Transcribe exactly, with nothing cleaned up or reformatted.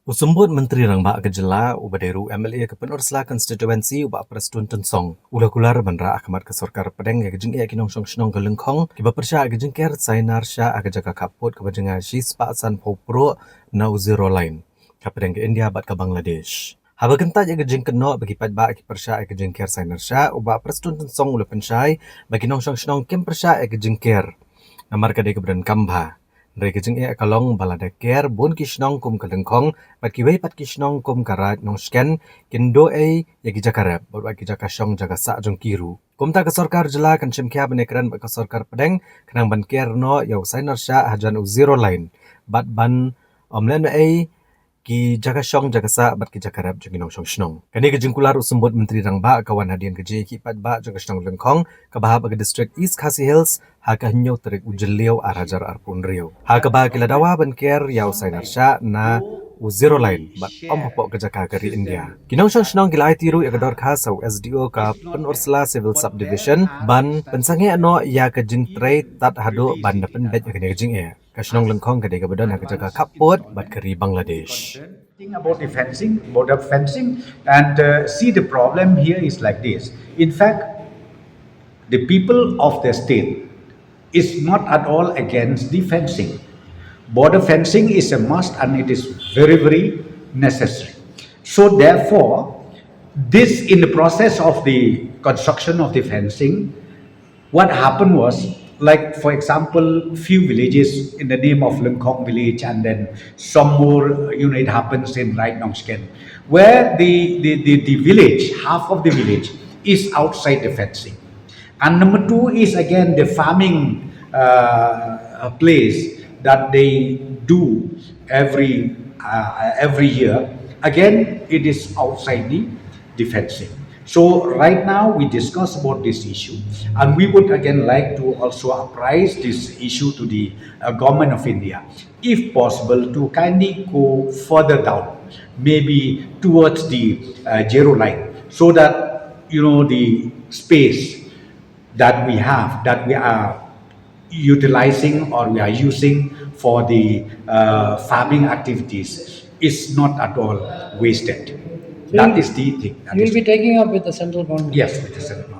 U Symbud Myntri Rangbah ka jylla, uba dei ruh M L A ka Pynursla Constituency, u Bah Prestone Tynsong, u la kular ban rah ha khmat ka sorkar pdeng ïa ka jingeh ki nongshong shnong ka Lyngkhong kiba pyrshah ïa ka jingker sainar shah ha ka jaka khappud kaba jngai shi spah san phew pruh na u Zero Line hapdeng ka India bad ka Bangladesh. Haba kyntait ïa ka jingkynnoh ba ki paidbah ki pyrshah ïa ka jingker sainar shah, u Bah Prestone Tynsong u la pynshai ba ki nongshong shnong kim pyrshah ïa ka jingker, namar ka dei kaba donkam bha. Hynrei ka jingeh ka long ba lada ker bun ki shnong kum ka Lyngkhong bad kiwei pat ki shnong kum ka Raid Nongshken, kin duh ei ïa ki jaka rep bad wat ki jaka shong jaka sah jong ki ruh. Kumta ka sorkar jylla kan shim khia ban ïakren bad ka sorkar pdeng khnang ban ker noh ïa u sainar shah hajan u Zero Line bad ban ym leh noh ei ki jaka shong jaka sah bad ki jaka rep jong ki nongshong shnong. Kane ka jingkular u Symbud Myntri Rangbah ka wan hadien ka jingïakhih paidbah jong ka shnong Lyngkhong kaba hap ha ka district East Khasi Hills ha ka hynñiew tarik u Jylliew ar hajar arphew hynriew, ha kaba ki la dawa ban ker ïa u sainar shah na u Zero Line bad ym hapoh ka jaka ka ri India. Ki nongshong shnong ki la aiti ruh ïa ka dorkhas ha u S D O ka Pynursla Civil Subdivision ban pynsangeh noh ïa ka jingtrei tad haduh ban da pynbeit ïa kane ka jingeh. Ka shnong Lyngkhong ka dei kaba don ha ka jaka khappud bad ka ri Bangladesh. Thing about the fencing, border fencing, and uh, see, the problem here is like this. In fact, the people of the state is not at all against the fencing. Border fencing is a must and it is very, very necessary. So therefore, this, in the process of the construction of the fencing, what happened was, like, for example, few villages in the name of Lyngkhong village, and then some more, you know, it happens in Raid Nongshken, where the, the, the, the village, half of the village is outside the fencing. And number two is again the farming uh, place that they do every uh, every year. Again, it is outside the the fencing. So right now we discuss about this issue, and we would again like to also apprise this issue to the uh, government of India, if possible, to kindly go further down, maybe towards the uh, Zero Line, so that, you know, the space that we have, that we are utilizing or we are using for the uh, farming activities is not at all wasted. That is the thing. That You'll is be taking up with the central government. Yes, with the central government.